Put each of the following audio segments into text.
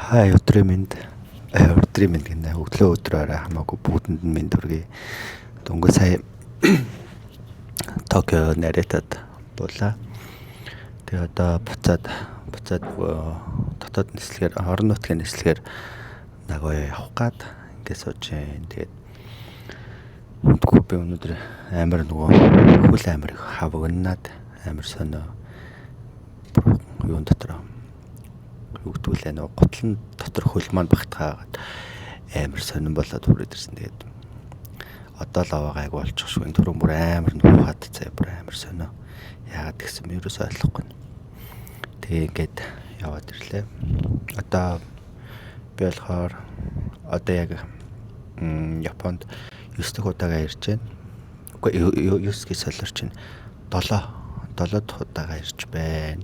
Хай, өдрийн мэнд. Өдрийн мэнд гэнэ. Өглөө, өдөр, орой хамаагүй бүгдэнд нь мэнд хүргэе. Дөнгөж сая Токио Наритад буулаа. Тэгээ одоо буцаад нөгөө дотоод нислэгээр, орон нутгийн нислэгээр Нагоя явах гад ингээд сууж байна. Тэгээд мэдгүй, би өнөөдөр амар нөгөө хөл амар их хавгнаад амар сонио юун дотор, юу гэдгүүлээ, нөгөө гутлан дотор хөл маань багтгаагаад амар сонин болоод хүрээд ирсэн. Тэгээд одоо л аваа гайгүй болчих шүү. Энэ түрүүн бүр амар нухаад заа, бүр амар сонио. Яагаад гэсэн юм ерөөсөө ойлгохгүй. Тэгээ ингээд яваад ирлээ. Одоо би болохоор одоо яг Японд 9 дахь удаага ирж байна. Үгүй, 9 гэж солиорч байна. 7 7 дахь удаага ирж байна.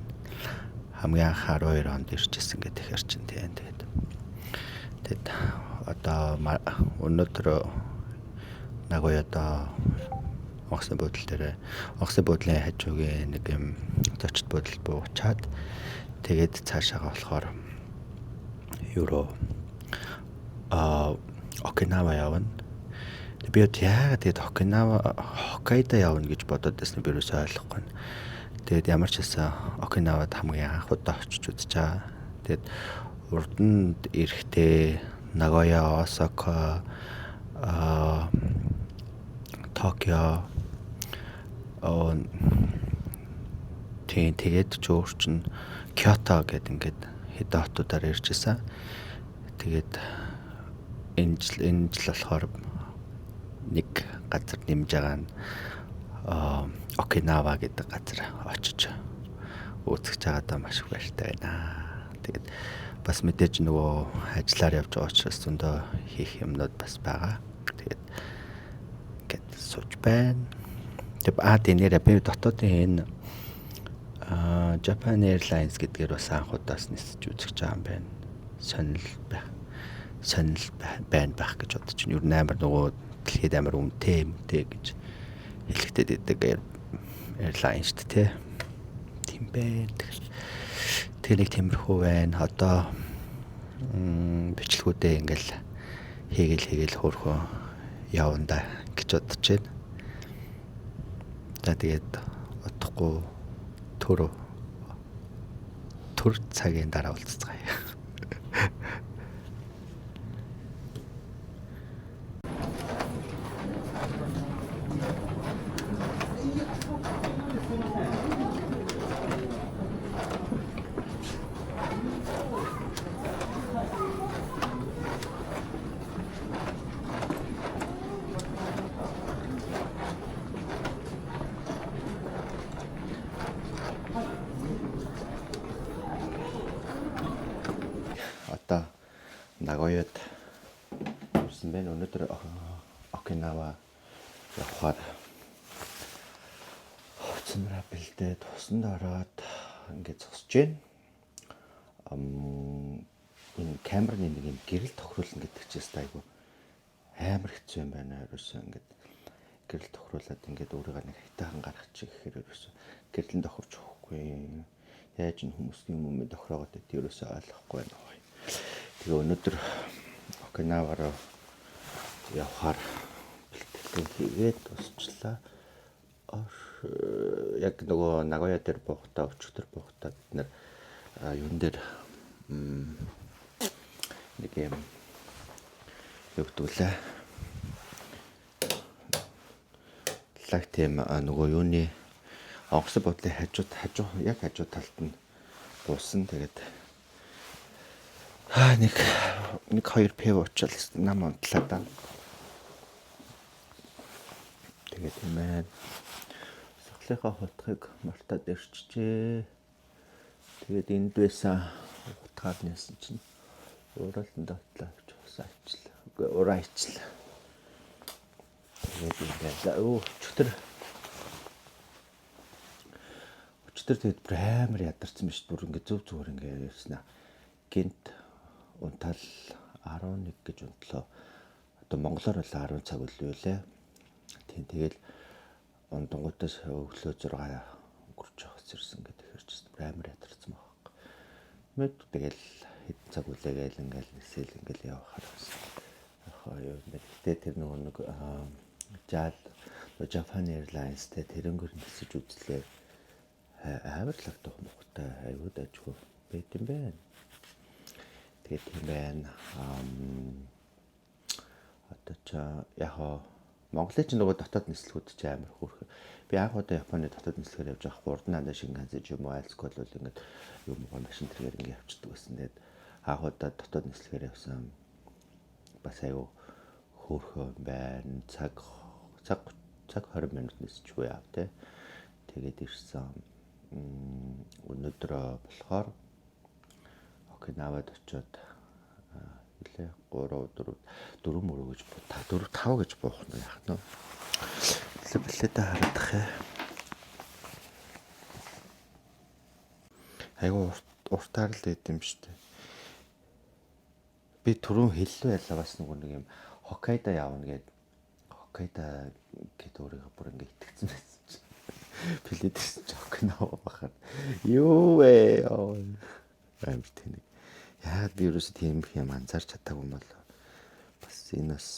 Хамгийн анх 12 онд ирж исэн гэдэг хэрэг чинь тийм. Тэгээд одоо өнөөдөр Нагоя одоо онгоцны буудлын дээр, онгоцны буудлын хажуугийн нэг юм зочид буудалд буучаад, тэгээд цаашаага болохоор юу Окинава явна. Би бод яагаад тэгээд Окинава, Хоккайдо явна гэж бодоод байсан, би юусоо ойлгохгүй. Тэгээд ямар ч байсан Окинавад хамгийн анх удаа очиж үзэж байгаа. Тэгээд урд нь эрэхтэй Нагоя, Осака, Токио, тийм, тэгээд ч өөр чинь Кёто гэдэг ингээд хэдэн хотуудаар ирж исэн. Тэгээд энэ жил болохоор нэг газар нэмж байгаа нь Окинава гэдэг газар очиж үзэж байгаадаа маш их баяртай байна. Тэгээд бас мэдээж нөгөө ажиллаар явж байгаа учраас зөндөө хийх юмнууд бас байгаа. Тэгээд ингээд сууж байна. Тэгээд аа нэрээ би дотоодын энэ Japan Airlines гэдгээр бас анх удаас нисэж үзэж байгаа юм байна. Сонирхол байх. Сонирхол байна байх гэж бодож байна. Ер нь амар нөгөө дэлхийд амар үнэтэй юмтэй гэж хэлэгдээд идэг airline шүү дээ. Тийм байна. Тэр нэг тиймэрхүү байна. Одоо бичлэгүүдээ ингээл хийгээл хийгээл хөөрхөө явна да гэж бодож байна. За, тэгээд удахгүй төр цагийн дараа уулзцгаая. Одоо Нагояд ирсэн байна. Өнөөдөр Окинава явахаар хувцсанараа бэлдээд, усанд ороод ингээд зогсож байна. Энэ камерны нэг юм гэрэл тохируулна гэдэг чинь айгу амар хэцүү юм байна. Ерөөсөө ингээд гэрэл тохируулаад ингээд өөрийгөө нэг хайтайхан гаргачих гэхээр ерөөсөө гэрлэн тохирч өгөхгүй. Яаж н хүмүүсийн юм юм тохироогоод байт, ерөөсөө ойлгохгүй байна. Тэгээ өнөөдөр Окинава руу явахаар бэлтгэлээ хийгээд дуусчлаа. Яг нөгөө Нагоя дээр буухтаа, өчигдөр буухтаа бид нэр юун дээр нэг юм, юу гэдэг лээ. Лаг тийм нөгөө юуны онгоцны буудлын хажуу, яг хажуу талд нь буусан. Тэгээд нэг хоёр пив уучаал нам унтлаа да. Тэгээд тийм ээ. Сахлынхаа хутгийг мартаад ирчихжээ. Тэгээд энд байсан утгаар нэсэн чинь ууралтанд отлоо гэж усаа ичлээ. Үгүй, ураа ичлээ. Тэгээд юм байна. За, өө, өчтөр тэгээд бүр амар ядарсан биш, бүр ингээ зөв зүгээр ингээ ярьсан. Гинт унтаал 11 гэж унтлоо. Одоо монголоор бол 10 цаг үлээ лээ. Тийм, тэгэл ундангуудаас өглөө 6 өнгөрч явах ирсэн гэдэг хэрчсэн, амар ядарсан баг. Мэд тэгэл Хэдэн цаг үлээгээл ингээл нисэл ингээл явахаар бас яхаа юу юм бэ. Гэтэ тэр нөгөө нэг JAL Japan Airlines те тэрнгэр нисэж үзлээ. Амар л лаг мухтай айгуу дажгүй байт юм байна. Тэгээд тийм байна. Одоо ч яг Монголын ч нөгөө дотоод нислэгүүд чи амар хөөрхөн. Би анх удаа Японы дотоод нислэгээр явж байгаа хурдан дандаа Шинкансен ч юм уу айлсгүй бол ингээд юм уу машин тэргээр ингээд явчихдаг байсан. Тэгээд анх удаа дотоод нислэгээр явсан бас аюу хөөрхөн байна. Цаг цаг цаг 20 минут нисчихгүй яав те. Тэгээд ирсэн. Өнөөдөр болохоор Окинавад очиод илээ 3 4 4 мөрөө гэж 4 5 гэж буух нь яах нь вэ? Билетээ хараадах ээ. Айгу уртаар л байд юм шүү дээ. Би түрүүн хэллээ байлаа бас нөгөө нэг юм Хоккайдо явна гэд Хоккайдо гэд өөрийгөө бүр ингээ итгэцэн байсан чинь. Билет ирсэн чи Окинава бахаар. Юу вэ? Амар тэнэг. Яагаад би ерөөсөө тийм их юм анзаарч чадаагүй юм бол бас энэ бас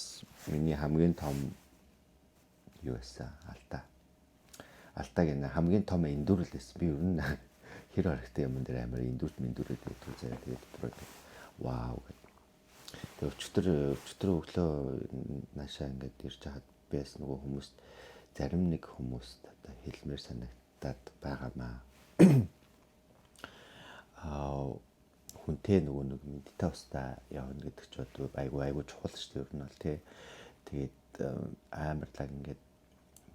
миний хамгийн том юу байсан алдаа. Алдаа гэнэ хамгийн том эндүрэл байсан. Би ер нь хэр орхитой юм дээр амар эндүрт мэндүрээд байдаг заяа. Тэгээд бүр вау гэд. Тэгээд өчтөр өглөө наашаа ингээд ирж хахад би бас нөгөө хүмүүст зарим нэг хүмүүст одоо хэлмээр санагдаад байгаамаа. Аа хүнтэй нөгөө нэг мэдтэй устай явна гэдэг чи одоо айгу чухал шүү дээ ер нь бол тий. Тэгээд амар лаг ингээд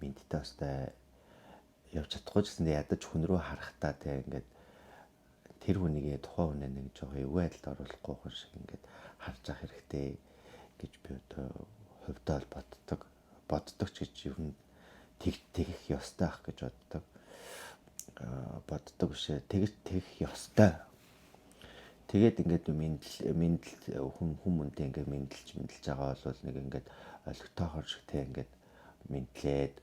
мэдтэй устай явж чадахгүй ч гэсэн ядаж хүн рүү харахтаа тий ингээд тэр хүнийг тухайн хүнээ нэг жоох эвгүй байдалд оруулахгүй хүн шиг ингээд харж явах хэрэгтэй гэж би одоо хувьдаа бол боддог. Боддог ч гэж ер нь тэгэх ёстой ах гэж боддог. Боддог бишээ тэгэх ёстой. Тэгээд ингээд мэндэл хүн хүнтэй ингээд мэндэлж байгаа бол нэг ингээд олигтойхор шиг те ингээд мэдлээд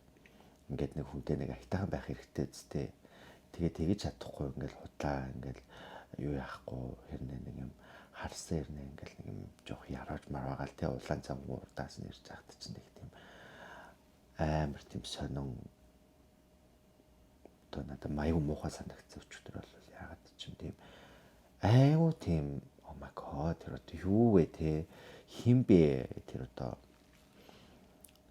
ингээд нэг хүнтэй нэг аятайхан байх хэрэгтэй зү. Тэгээд тэгэж чадахгүй ингээд худлаа ингээд юу яахгүй хэрнээ нэг юм харсан хэрнээ ингээд нэг юм жоох яроож марваагаал те улаан цам урдаас нь ирж байхад чинь нэг тийм амар тийм сонин одоо надад маяг муухай санагдсан өчтөр бол яагаад ч юм тийм айгуу тийм oh my god тэр одоо юу вэ те хин бэ тэр одоо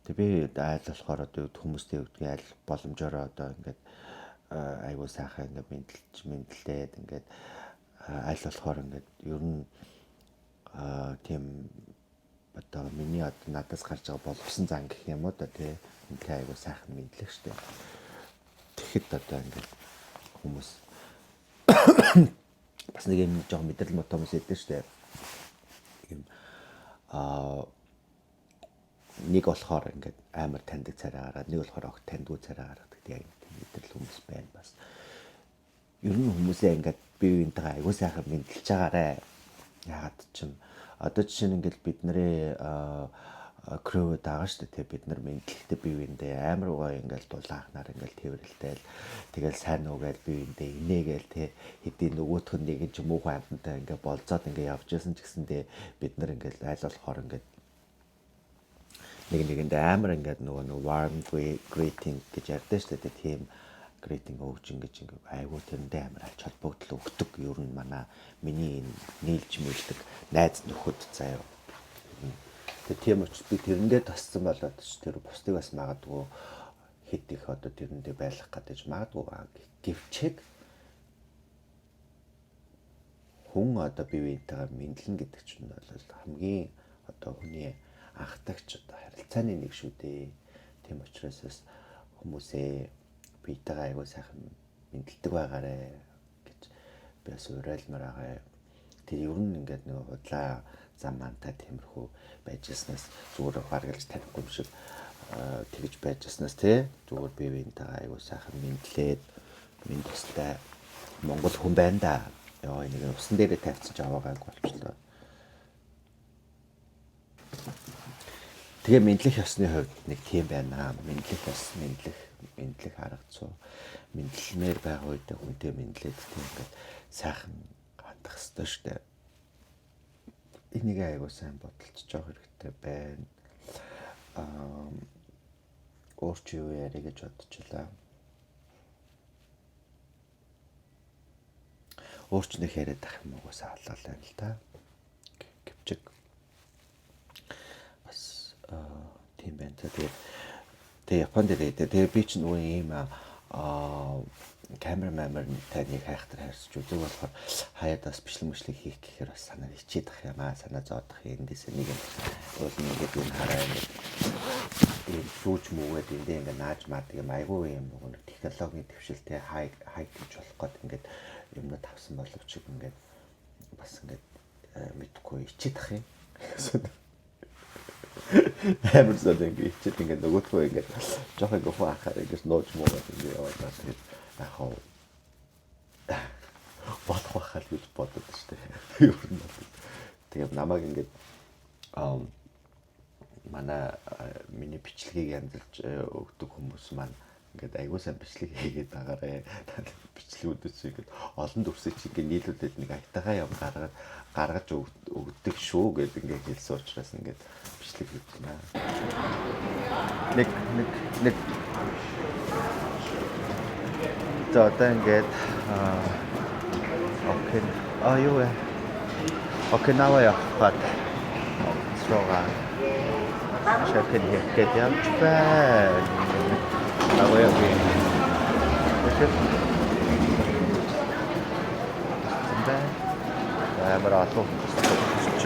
тэг би айл болохоор одоо хүмүүстэй өгдөг айл боломжоор одоо ингээд айгуу сайхан ингээд мэдлээд ингээд айл болохоор ингээд ер нь тийм одоо миний одоо надаас гарч байгаа боловсон зан гэх юм уу да те үнтэй айгуу сайхан мэдлэх штэ. Тэгэхэд одоо ингээд хүмүүс бас нэг юм жоохон мэдрэл муу хүмүүс идэв штэ. Юм нэг болохоор ингээд амар таньдаг царай гараад нэг болохоор огт таньдгүй царай гаргадаг яг тийм мэдрэл хүмүүс байна бас. Ер нь хүмүүсээ ингээд бие биентэйгээ айгуу сайхан мэдлж байгаарэ. Яагаад ч юм одоо жишээ нь ингээд бид нэрээ крөө дагаа штэ тий бид нар мэдлэгтэй бие биендээ амар гоё ингээд дулаахнаар ингээд тэрвэрлэтэл тэгэл сайн уу гээл бие биендээ инээгээл тий хэдий нөгөөх нь нэг нь ч муухай амтантай ингээд болцоод ингээд явж исэн ч гэсэндээ бид нар ингээд айл болохоор ингээд нэг нэгэндээ амар ингээд нөгөө нэг warm greeting гэж ярьдэн штэ тий тийм greeting өгч ингэж ингээд айгуу тэрэндээ амар ач холбогдол өгдөг ер нь манай миний энэ нийлж мэлдэг найз нөхөд заяа. Тэгээ тийм учраас би тэрэндээ тассан болоод ч тэр бусдыг бас магадгүй хэд их одоо тэрэндээ байлгах гэдэг магадгүй гэвчэг хүн одоо бие биентэйгээ мэдлэн гэдэг чинь бол хамгийн одоо хүний анхдагч одоо харилцааны нэг шүү дээ. Тийм учраас бас хүмүүсээ биетэйгээ айгуу сайхан мэдлдэг байгаарэ гэж би бас уриалмаар байгаа. Тэр ер нь ингээд нэг худлаа зам мантай тиймэрхүү байж яснаас зүгээр баргалж танихгүй юм шиг тэгж байж яснаас тий зүгээр бие биентэйгээ айгуу сайхан мэдлээд мэд тустай Монгол хүн байна да. Йоо энийг усан дээрээ тавьчихсан ч аваагааг болчихлоо. Тэгээ мэдлэх ёсны хувьд нэг тийм байна. Мэдлэх ёс, мэдлэх арга зүй. Мэдлэмээр байгаа үедээ хүнтэй мэдлээд тийм ингээд сайхан хандах ёстой шүү дээ. Энийг айгуу сайн бодолцож явах хэрэгтэй байна. Өөр чи юу яриа гэж бодчихлаа. Өөр ч нэг яриад ах юм угаасаа алгаал байна л да. Гэвчэг бас тийм байна. Тэгээ Японд дээр тэгээ би ч нөгөө ийм камера мамертай нэг хайхтар хайрсаж үзэг болохоор хаяад бас бичлэг мөчлөг хийх гэхээр бас санаа хичээд ах юм аа, санаа зовоодох эндээс нэг юм уул нэг юм хараа ингээд ийм зүүж мүгээд эндээ ингээд нааж маадаг юм айгүй юм нөгөө нэг технологийн дэвшилтэй хай хай гэж болох гээд ингээд юмнууд авсан боловч ингээд бас ингээд мэдхгүй ичээд ах юм. Амар зөө ингээд ичээд ингээд нөгөөдхөө ингээд жоох ингээд хуу ахаар ингээд нууж муугаад ингээд яваад байгаа. Тэгээд яг хаа болох байхаа л гэж бодод шүү дээ. Ер нь бол. Тэгээд намайг ингээд манай миний бичлэгийг янзалж өгдөг хүмүүс маань ингээд айгуу сайн бичлэг хийгээд байгаарэ. Бичлэгүүдээс ингээд олон дүрсийг чи ингээд нийлүүлээд нэг аятайгаа юм гаргаж өгдөг шүү гэд ингээд хэлсэн учраас ингээд бичлэг хийж байна. Нэг нэг нэг за одоо ингээд окей юу вэ? Окинава явах гээд руугаа check-in хийх гээд явж байна. Нагоягийн. Тэгэхээр байна. Амар олон хүмүүс төгсөж.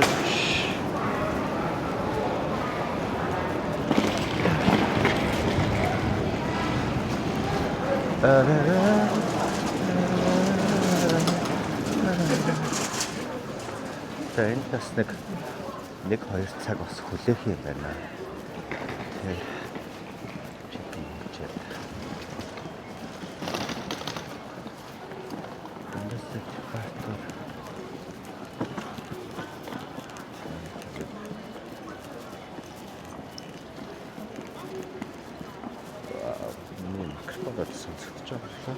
За энэ бас нэг 2 цаг бас хүлээх юм байна. Тэгэхээр check-in хийчихэд. Эндээс департур. Миний микрофон сонсогдож байгаа боллоо.